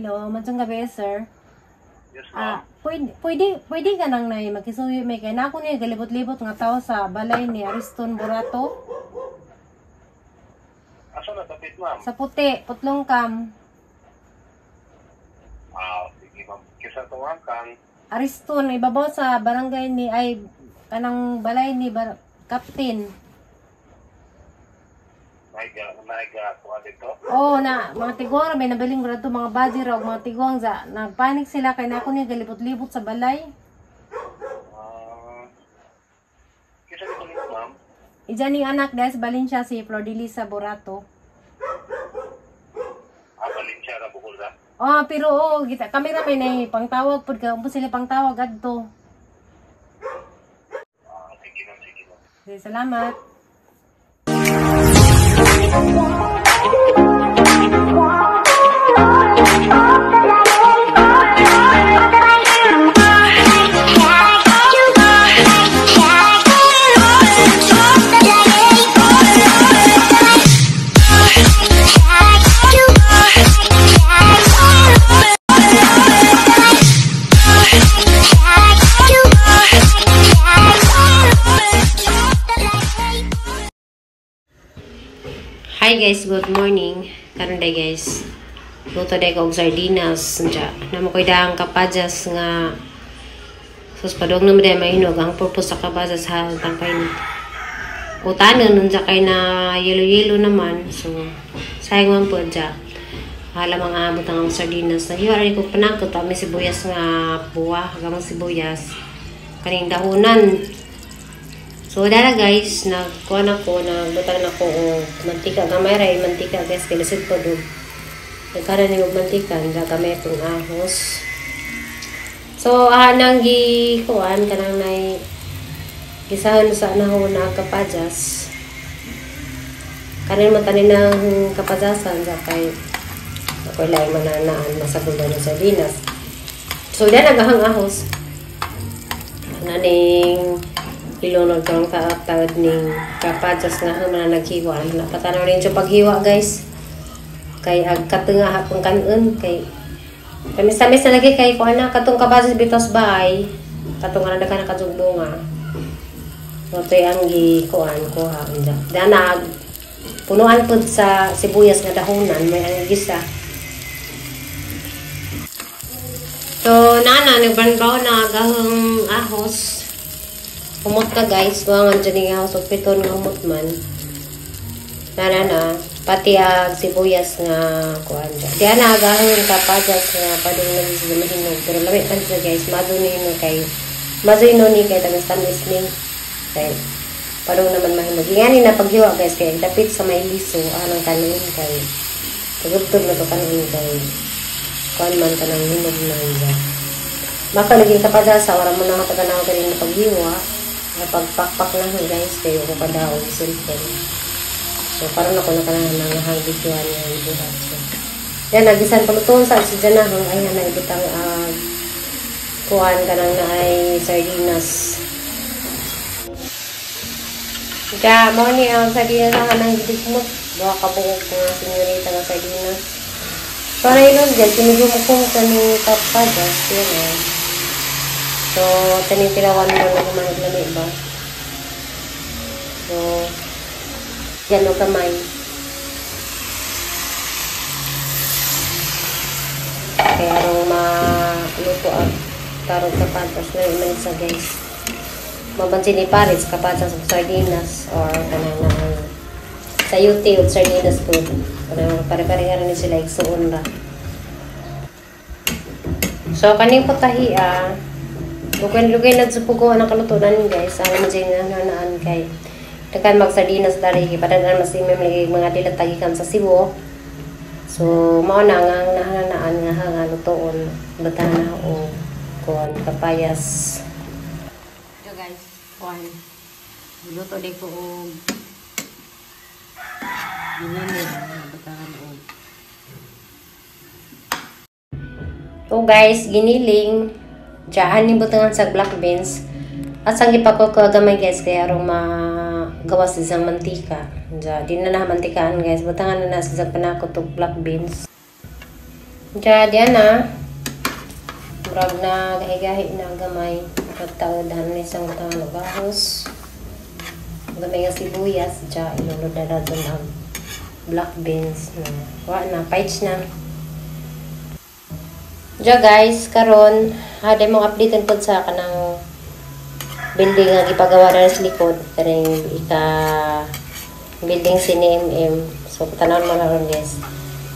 Hello, maayong gabi, sir. Yes, ma'am. Ah, pwede ka nang nay makisuyo may kay nako niya galibot-libot nga tao sa balay ni Ariston Borato. Asa na dapit, ma'am? Sa puti, putlong kam. Ah, sige, ma'am. Kisa to, ma'am, kang Ariston ibabaw sa barangay ni ay kanang balay ni Captain. Naiga kuha dito. Oh, na mga tiguang ra may nabiling rato mga body raw mga tiguang sa nagpanik sila kay nako niya galibot-libot sa balay. Ah, kisa dito nito, ma'am? Ijan ning anak dahil sa Valencia si Flordelisa Borato. Ah, Valencia ra bukol ra. Oh, pero oh, kita kami ra may nay pangtawag pud ka, sila pangtawag adto. Ah, sige, ma'am, sige, ma'am. Sige, salamat. Hi guys, good morning. Karon day guys, luto day ko og sardinas. Unja, namo koy daang kapadyas nga sus padong naman day mahinog ang purpose sa kapadyas ha tangkay utanon unja kay na yelo-yelo naman. So sayang man po unja. Hala mga butang ang sardinas. Naghiwa rin ko panangkot may sibuyas nga buwa, gamang sibuyas kaning dahunan. So, dara guys, nagkuha na ko, nagbutang na ko og mantika. Gamay ra mantika guys, kay lisod po dog. Nagkaroon ni og mantika, nga gamay itong ahos. So, nang gikuan kanang nay gisahan sa nahon na kapadyas. Kanin man tanin ng kapadyasan sa kay ako'y laing mananaan masagol na ng sardinas. So, dara nagahang ahos. Naning ilunod kang taod ning kapadyas nga man naghiwa. Napatanaw rin siya paghiwa guys. Kay ag katunga hapon kanon kay tamis-tamis na lagi kay kuan na katong kapadyas bitos bahay katong ana daghan ka bunga. Motoy ang gi kuan kuha unja. Danag punuan pud sa sibuyas nga dahonan may ang gisa. So nana nagbanbaw na gahong ahos. Humot ka guys, mga dyan yung ahos, piton nga humot man. Nana na, pati ag sibuyas nga kuan dyan. Di na agahon kapadyas nga padung na sila mahinog. Pero lami pa siya guys, mazo ni kay, mazo ni kay tamis-tamis ni. Kay, padung naman mahinog. Ingani na paghiwa guys, kay dapit sa may liso, anong kanin kay, pagubtog na to kanin kay, kuan man ka ng hinog na dyan. Baka lagi kapadyas, wala mo na kapatanaw ka rin na paghiwa. Pagpakpak na guys, kayo ko pa daw cellphone. So, parang ako nakanang videoan nga ibuhat. So, yan, nagisan palutoon sa si Janahang, ay naibutang kuan ka nang naay sardinas. Kaya, mo ni ang sardinas ang kanang gidikmot. Buha ka buok nga senyorita nga sardinas. So, na yun guys, kinigumukong ka ni kapadyas. Yan eh. So, tinitilawan mo na kumanag ba? So, yan o kamay. Kaya arong maluto ang tarong kapadyas na yung manisa guys. Mabansin ni Paris, kapadyas of sardinas or kanang na sa YouTube, sardinas po. Kanang pare-pareha rin sila igsuon ba. So, kaning putahi ah. Lugay-lugay na sa pugo ang kalutunan guys. Ang mga naan kay daghan mag sardinas dari padagan mas imem lagi mga dilat tagikan sa Cebu. So mao na nga ang nahanaan nga nga lutoon batana o kuan kapayas. So guys, kuan luto di ko og giniling batahan og. So guys, giniling diyan ni butangan sa black beans at sang ipakoko gamay guys kay arong magawas isang mantika. Diyan di na na mantikaan guys, butangan na na sa panakot og black beans. Diya, diyan na. Murag na, gahi-gahi na gamay. Pagtaod, dahan na isang butang ng bahos. Gamay nga sibuyas. Diya, ilulod na doon ang black beans. Na, wa na, paits na. Diya guys, karon haday mong updatean pod sa kanang building nga gipagawa na sa likod. Karing ika building si ni MM. So, tanawon mo na ron guys.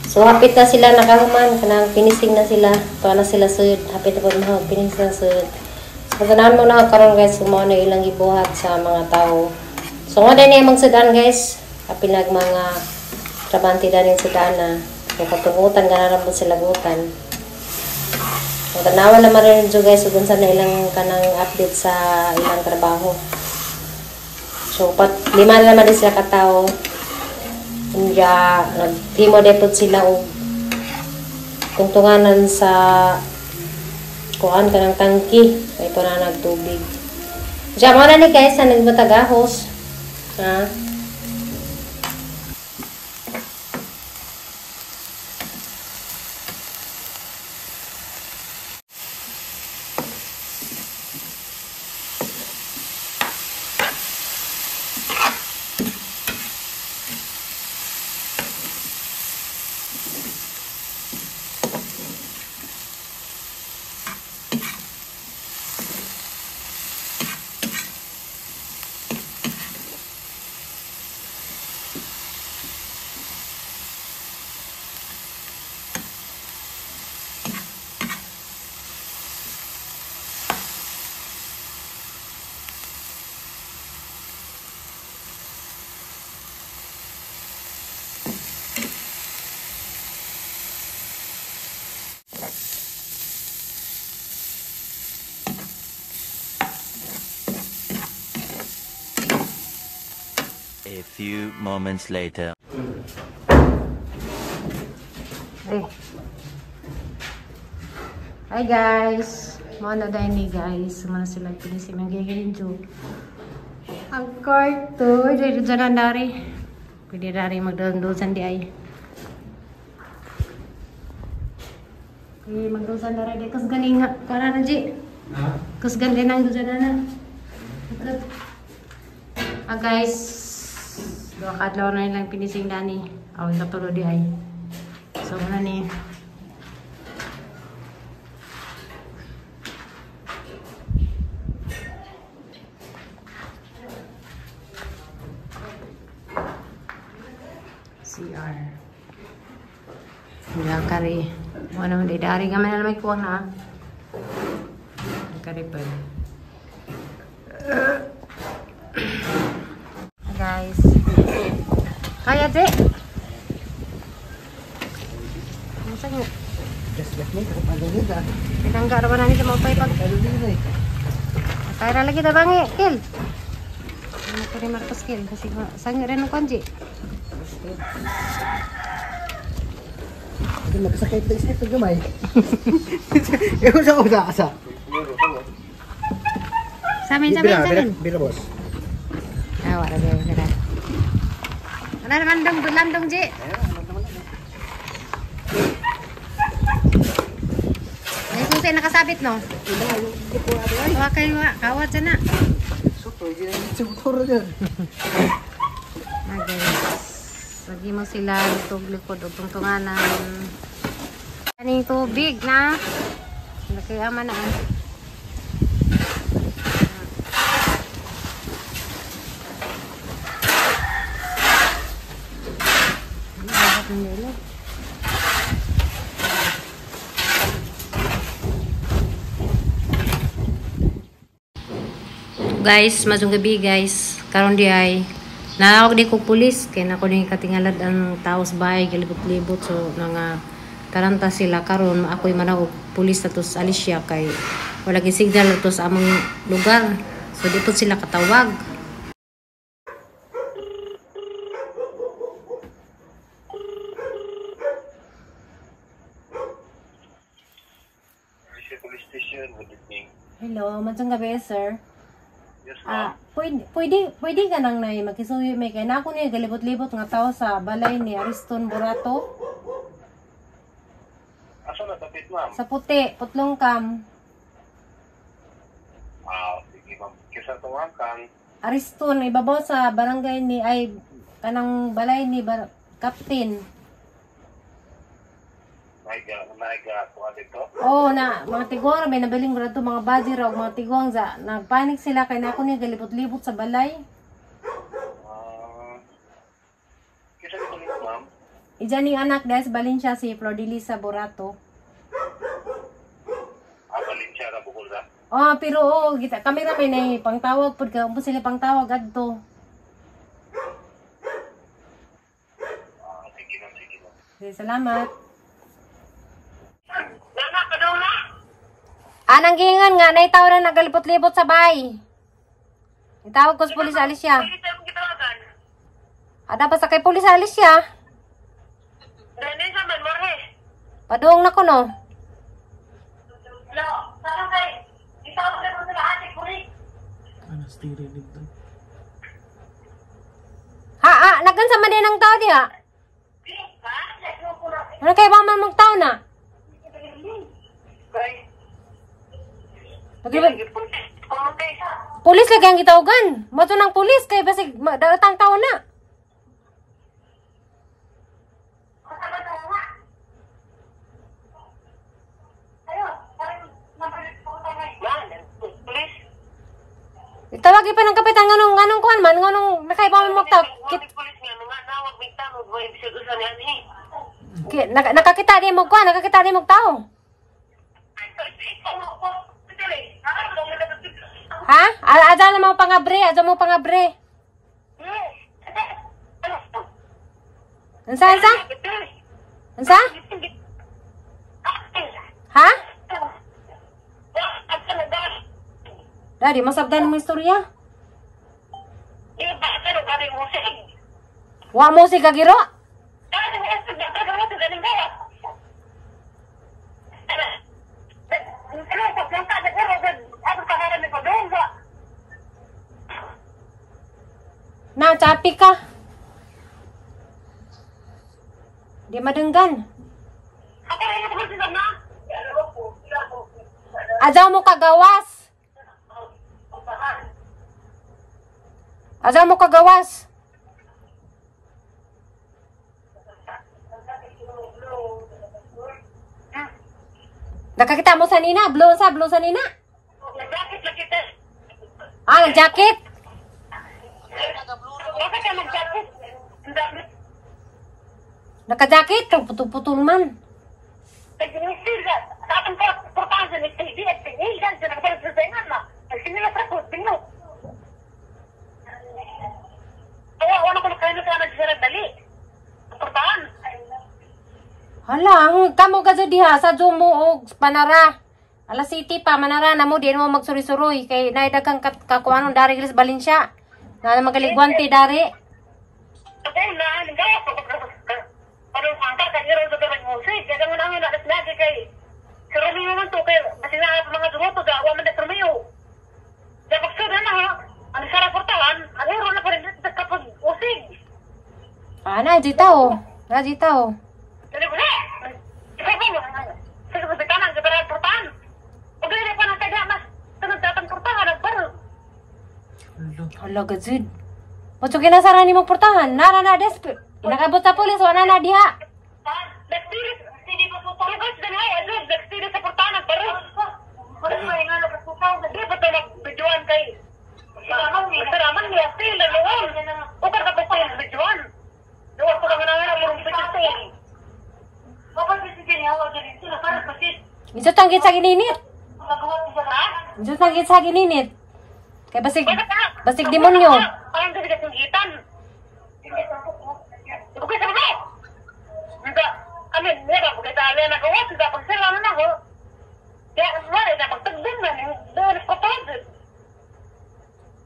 So, hapit na sila nakahuman. Kanang finishing na sila. Tuwa na sila sud. Hapit na po na finishing na sud. So, tanawon mo na karon guys. Kung ano ilang gibuhat sa mga tao. So, nga din niya magsudan guys. Hapit nag mga trabante daning sudan na. So, katungutan, ganaran po sila gutan. So, tanawan naman rin dyan guys. So, kung saan na ilang kanang update sa ilang trabaho. So, lima na naman din sila katao. Kanya, nagtimo depot sila og tungtunganan sa kuan kanang tangki. Kay pa na nagtubig. Diyan mo na ni guys, sa nagbatagahos. Ha? A few moments later. Hey. Hi guys. Mo na dahil ni guys. Muna sila pinisim yung gihilinjo. Ang kwarto. Dito dyan na dari. Pwede dari magdalundusan di ay. Pwede magdusan dari di. Kas galing nga. Kara na ji. Kas galing ang dusan na na. Ah guys. Dua kadlaw na nilang pinising dani. Aw katulo di ay. So muna ni. CR. Hindi kari. Ano man di dari kami na may kuha na. Kari pa. Guys. Kaya de. Masa nyo? Pinangga raman namin sa mga paypag. Kaya lagi ta bangi, Kil. Ano ko rin marcos Kil kasi sangi rin ang konji. Hindi magkasakit na isip ng gamay. Ewan sa usa asa. Samin samin samin. Bira boss. Ah, wala ba yun? Ano naman dong landong ji? Ay kung sa'yo nakasabit no? Wa kayo wa, kawat na. Soto, hindi na motor dyan. Ah guys, lagi mo sila litog likod o tungtunganan. Kaning tubig na. Laki ama na ah. Guys, masong gabi guys. Karon di ay nanawag di ko pulis kay nako ni katingalad ang tao sa bahay galibot-libot, so nga taranta sila karon ako'y manawag pulis atos Alicia kay wala gi signal ato sa among lugar. So di po sila katawag. Police Station, good evening. Hello, masong gabi sir. Yes, ma'am. Ah, pwede ka nang nay makisuyo may kay nako ni galibot-libot nga tao sa balay ni Ariston Borato. Asa na dapit, ma'am? Sa puti, putlong kam. Ah, sige, ma'am. Kisa tuwang kang Ariston, ibabaw sa barangay ni ay kanang balay ni Captain. naiga kuha dito. Oo na, mga tiguang may nabiling ko to mga body raw, mga tiguang sa nagpanik sila kay nako niya galibot-libot sa balay. Ah, kisa dito nimo, ma'am? Ijan ning anak dahil sa Valencia si Flordelisa Borato. Ah, Valencia ra bukol ra. Oh, pero oh, kita kami ra may nay pangtawag pud ka, umpo sila pangtawag adto. Ah, sige, ma'am, sige, ma'am. Sige, salamat. Nana, kadaw na. Anang giingon nga nay tawo na nagalibot-libot sa bay. Itawag ko sa pulis Alicia. Pwede tayo gitawagan. Ada pa sa kay pulis Alicia. Dahil sa man, Jorge. Paduong na ko no. No, sana kay, itawag na ko sila ate, kuri. Ano, stay dito. Ha, ah, nagan sa man din ang tao diha. Ha? Ano kay ba man magtao na? Kay, Pulis lagi ang gitawagan. Mato ng pulis kay basig daotang tao na. Itawag pa ng kapitan nganong kuan man nganong nakaiba man magtao. Nakakita di mo kuan, nakakita di mo tao. Ha? Adya na mo pangabre, adya mo pangabre. Ansa, ansa? Ansa? Ha? Dadi, masabdan mo istorya. Wa mo si kagiro? Na, chapi ka. Di madenggan. Ajaw mo kagawas. Ajaw mo kagawas. Nakakita mo sa nina? Blow sa nina? Ah, nag-jacket? Naka-jacket? Putol-putol man. Hala, ang kamo ka diha sa Jumo og Panara. Ala City pa Manara na mo di mo magsuri-suroy kay naay daghang kakuanon dari gilis Valencia. Na magaligwante dari. Ah, na dito. Na dito. Hala gazud. Mo kinasara ni mo portahan. Nara na des. Nakabot sa pulis wala na diha. Isa tanggit sa gininit. Isa tanggit sa gininit. Kay basig demonyo.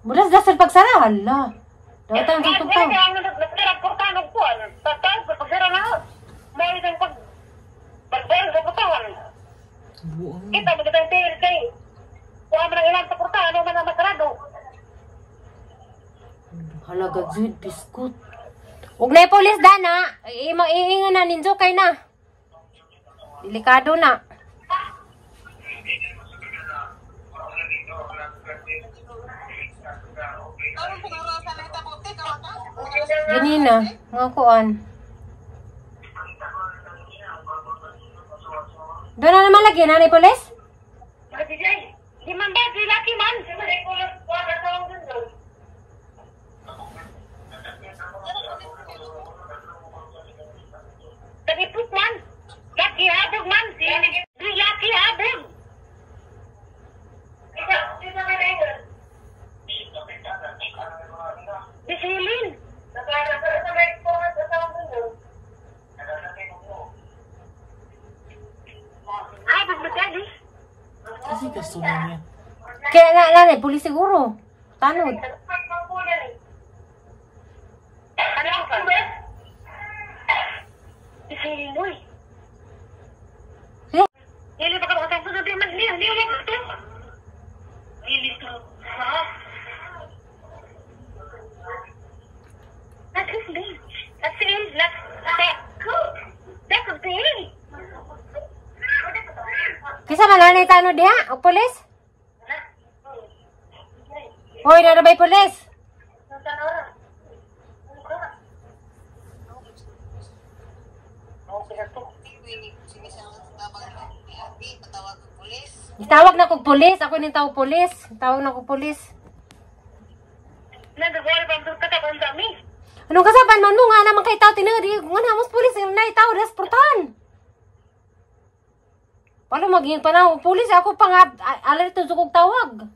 Mudas dasal pagsara, hala. Dapat ang tutugtaw. Hala gazud biskut. Ug nay pulis dana, imo iingon na ninjo kay na. Delikado na. Ganina, mga kuan. Doon na naman lagi, nanay polis? Di man ba, di laki man. Tagipot man. Laki habog man. Di laki habog. Disilin. Kasi customer niya. Kaya nga, nanay, pulis siguro. Tanod. Eh? Kisa man nanay tanod diha, og pulis? Hoy, narabay pulis. Itawag na kog pulis. Ako ning tawag pulis. Tawag na kog pulis. Anong kasaban man mo nga naman kay tao tinag di nga na mos pulis ang nay tao resportan. Paano maging panahon pulis ako pa nga alerto sa kog tawag.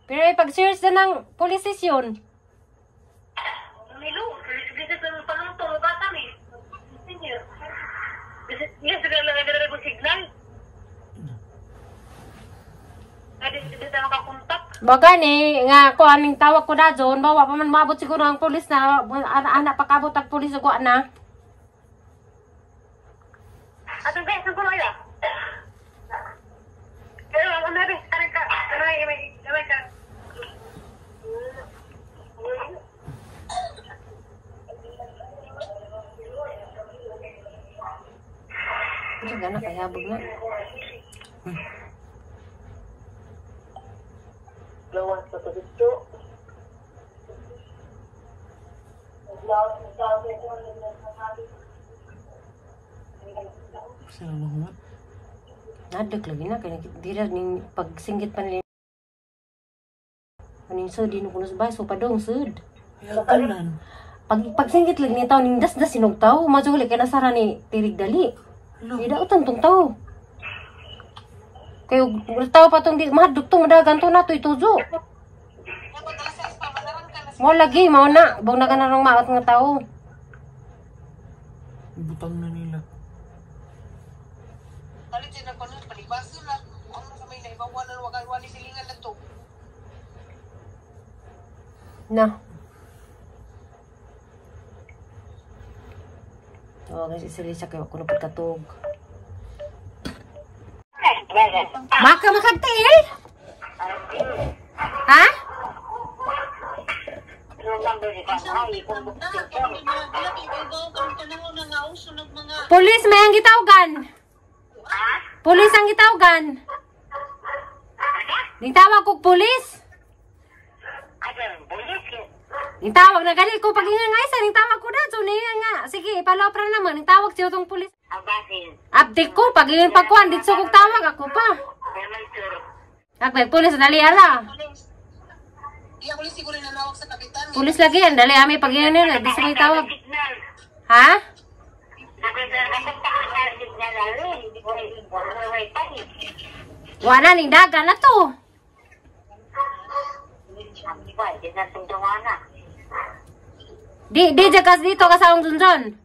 Pero pag-search na ng police station. Baga ni nga ko aning tawag ko na doon, bawa pa man maabot siguro ang pulis na anak pakabot ang pulis ko na. Atong guys, ko na. Pero ang nabi, ka, may ka. Ano gana kaya habog na. Lawas sa dito. Sila mahumat. Nadag lagi na kay dira ning pagsinggit pa nila. Aning so di no kuno sa bahay so padong sud. Tanan. Pag pagsinggit lagi ni tao ning das-das sinog tao, majuli kay nasara ni tirig dali. Di dautan tong tao. Kayo tao pa tong di mahadlok tong madagan to na to ituzo. Mo lagi mao na, bang na kanarong maot nga tao. Butang na nila. Na. Tawagan si Celisa kay ako na pagkatog. Maka makagtiil? Ha? Pulis may ang gitawgan. Pulis ang gitawgan. Nitawag kog pulis. Nitawag na gali ko pag nga isa nitawag ko na so niya nga. Sige, ipalopra naman nitawag siya tong pulis. Update ko pag ingon pagkuan dito kog tawag ako pa. Akbay pulis dali ara. Pulis lagi yan dali ami pag ingon nila dito may tawag. Ha? Wala ning dagan na to. Di di jagas dito kasawang Junjun.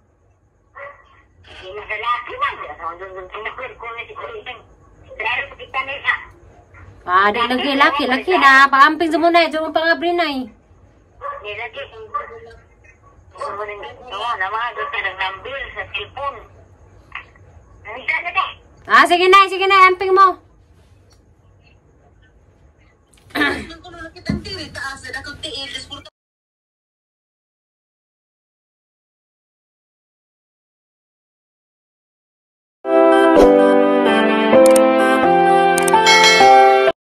Ah, di lagi laki laki na paamping sa muna jud pangabri na eh. Ah, sige na, amping mo.